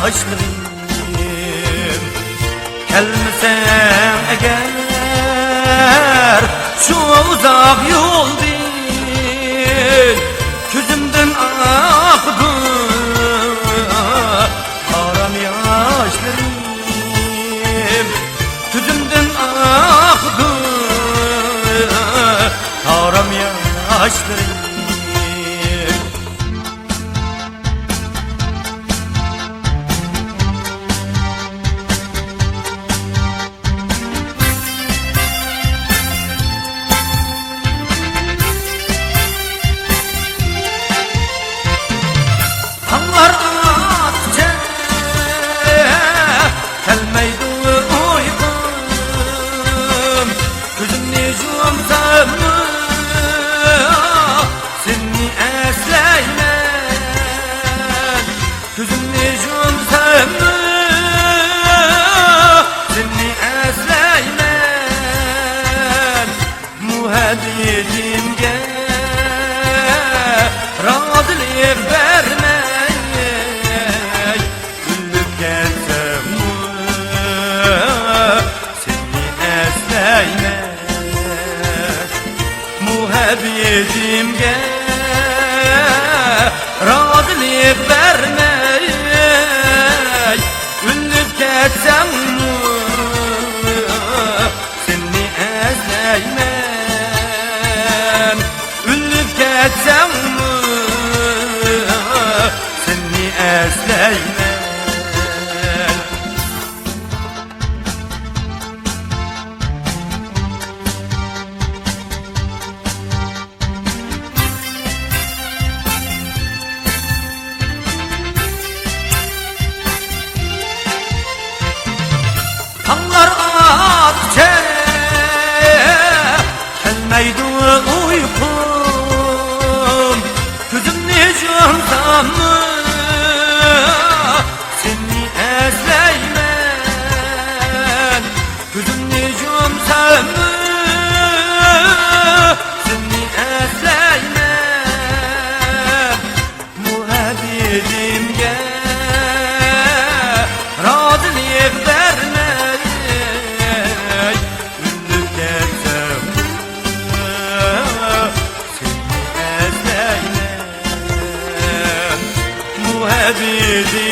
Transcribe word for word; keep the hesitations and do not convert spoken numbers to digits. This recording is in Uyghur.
ياشلىرىم، كەلمىسەڭ ئەگەر شۇ ئۇزاق يولدىن، كۆزۈمدىن ئاقىدۇ ھارام ياشلىرىم، كۆزۈمدىن ئاقىدۇ ھارام ياشلىرىم. تاڭلار ئاتقىچە كەلمەيدۇ ئۇيقۇم، كۆزۈمنى يۇمساممۇ سېنى ئەسلەيمەن. كۆزۈمنى يۇمساممۇ سېنى ئەسلەيمەن. مۇھەببىتىمگە رازىلىق بەرمەي، ئۆلۈپ كەتسەممۇ سېنى ئەسلەيمەن. مۇھەببىتىمگە رازىلىق بەرمەي، ئۆلۈپ كەتسەڭمۇ سېنى ئەسلەيمەن. ئۆلۈپ كەتسەڭمۇ سېنى ئەسلەيمەن. تاڭلار ئاتقىچە كەلمەيدۇ ئۇيقۇم، كۆزۈمنى يۇمساممۇ سېنى ئەسلەيمەن. كۆزۈمنى يۇمساممۇ سېنى ئەسلەيمەن. مۇھەببىتىمگە رازىلىق بەرمەي، ئۆلۈپ كەتسەممۇ سېنى ئەسلەيمەن. مۇھەببىتىم